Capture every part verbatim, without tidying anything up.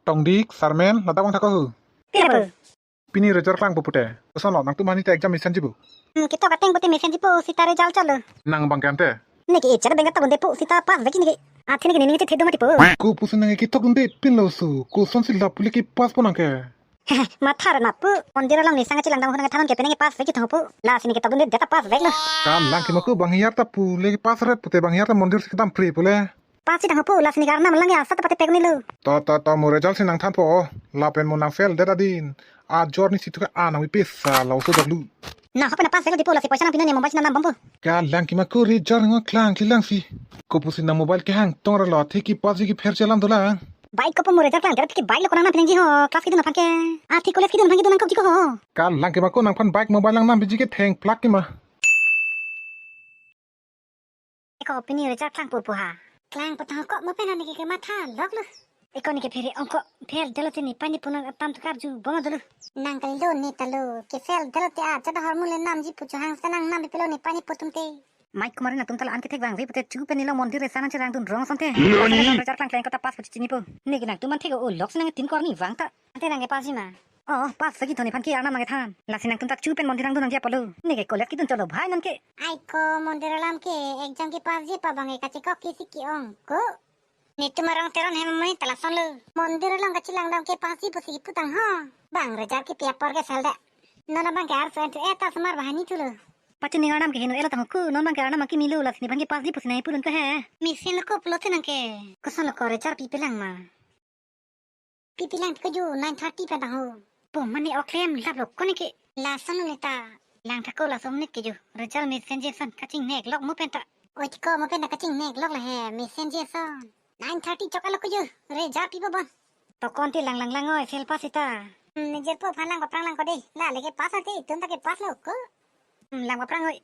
Tongdik, Sarmen, ladak vang thak ho. Pira po? Pini result klangpo pute. Kosonlo nangtum aphan ta exam mesenji pu? Hmm, ketok ateng pute mesenji pu, seta result chalo. Nang abang ke ante? Neke echar bengka tokdunde pu, seta pass vekji neke. Athe neke nini ngeche thedo mati pu. Kopusi nang ketok dunde pinlo su. Kosonsi lapu le kepass po nang ke? Mathar na pu. Mondir along ne sang chelangdam ho nang thanon ke penang kepass vekji thang pu. Lasi neke tokdunde det ta pass veklo. Kalang ke ma ko, bang hiar ta pu le kepass ret pute, bang hiar ta mondir si kedam pre pu le. Pass si thang pu, lasi neke arnam lang ya, sat pate pek ni lo. To, to, to, mo result si nang thanpo. Lapen mo nang fail det adin, ajor ni situ ke anang wi pesa lo so doklu. Na hope na pass veklo di pu, lasi poisa nang pino ne mobile si nang dam bompo. Kalang ke ma ko, result ngo klang kli lang si. Kopusi nang mobile kehang tong ra lo, athe kepass si kepher chelam dolang. Bike kopo mo result klang, jara ke bike lo ko nang nam penangji ho, class kedun aphan ke. Athe college kedun aphan kedun nangkokji ko ho. Kalang ke ma ko, nangphan bike mobile nang nam piji ke thengplak ke ma. Eko pini result klangpo pu ha. Klangpo thang ko mo pen neke kematha loklo. Eko neke phere ongko fail detlo te ne pani punang atam tukar ju bong dolo. Nang kali lo ne ta lo, ke fail detlo te a chada hormu le namji pu chohang sa nang nam pipelo ne pani putum te. Mai kumari nangtum ta la-an kethek vangve pute chu pen ne lo mondir re sang cherangdun rong asonte. Nani? Result klang klang ko ta pass pu chinipo. Neke nangtum an thek o lok si nang tin kor ni vang ta. Ante nang kepass ji ma? Oh, pass vekji thoni aphan ke arnam nang kethan. Lasi nangtum ta chu pen mondir rangdun nangji apotlo. Neke college kedun cholo bhai non ke. Ai ko mondir alam ke exam kepass ji pa bang e kachekok ke si ke-ong ko. Netum arong Teron hem amonit ta lasonlo. Mondir along kachelangdam kepass ji pusi kepu tang ho. Bang result kepi apor ke fail det. Non abang ke arso entry eta somar bahani thulo. Pache ning arnam ke heno elo tang ho ko, non abang ke arnam ke milo, lasi nephan kepass ji pusi nai pulun ko he. Mesen lo ko pulote nang ke. Kosonlo ko result pipelang ma? Pipelang ko jo nine thirty pen tang ho. Po mane oklem laplo ko neke. Lason ne ta. Lang thak ko lason ne ke jo. Result mesenji ason kachingnek lok mo pen ta. Oi ko mo pen ta kachingnek lok le he mesenji ason. Nine thirty chok alo ko jo. Result pipo bon. To konti lang lang lang oi fail pass seta. Hmm, ne jirpo aphan lang paprang lang ko de. La le kepass ante itum ta kepass lo ko. Hmm, lang paprang oi.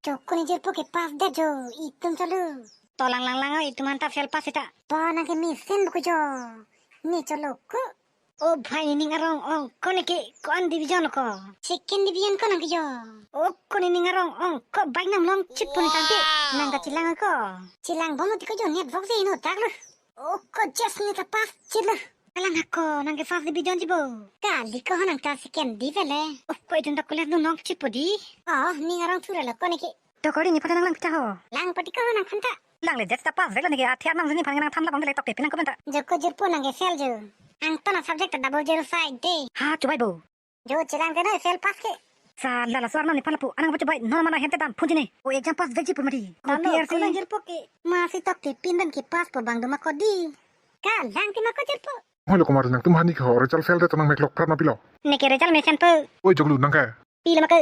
Chok ko ne jirpo kepass det jo, itum cholo. To lang lang lang oi, itum an ta fail pass seta. Pa nang ke mesen buku jo. Ne cholo ko. O bhai, nening arong ong ko neke ko-an division ko? Second division ko nang ke jo. O ko nening arong ong ko bike nam longchit pu ne tangte. Nang ta chelang ko. Chelang bom ti ko jo, network si ino dak lo. O ko just ne ta pass chit lo. Kalang ha ko, nang ke first division ji bo. Kali ko ho nang ta second div le. O ko itum ta college dun longchit po di. Oh, ning arong thura lo ko neke. To kori nephan nang lang pita ho. Lang pati ko ho nangphan ta. Lang le det ta pass veklo neke, athe arnam si nephan nang than labang le tok te pinang ko pen ta. Jo ko jirpo nang ke fail jo. Angtan a subject ta double zero side de. Ha, chubai bo. Jo chelang te noi fail pass ke. Sa la laso arnam nephan lapu anang bo chubai, non mana hem te dam phun chini. O exam pass vekji pur mati. Ko tano P R C ko nang jirpo ke. Masi tok te pindan kepass po bang do ma ko di. Kalang te ma ko jirpo. Hoi lo kumari, nangtum hani ke ho result fail det ta nang meklok prat ma pilo? Neke result mesen po. Oi joglu nang ke. Pilo ma ko.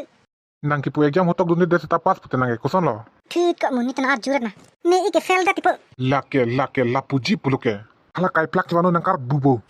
Nang kipu exam ho tokdunde det seta pass pute nang ke, kosonlo? Thut ko mo, netum arju rat na. Ne ike fail det tipo. Lake, lake, lapuji pulo ke. Hala kai plak chevano nang kar bubo.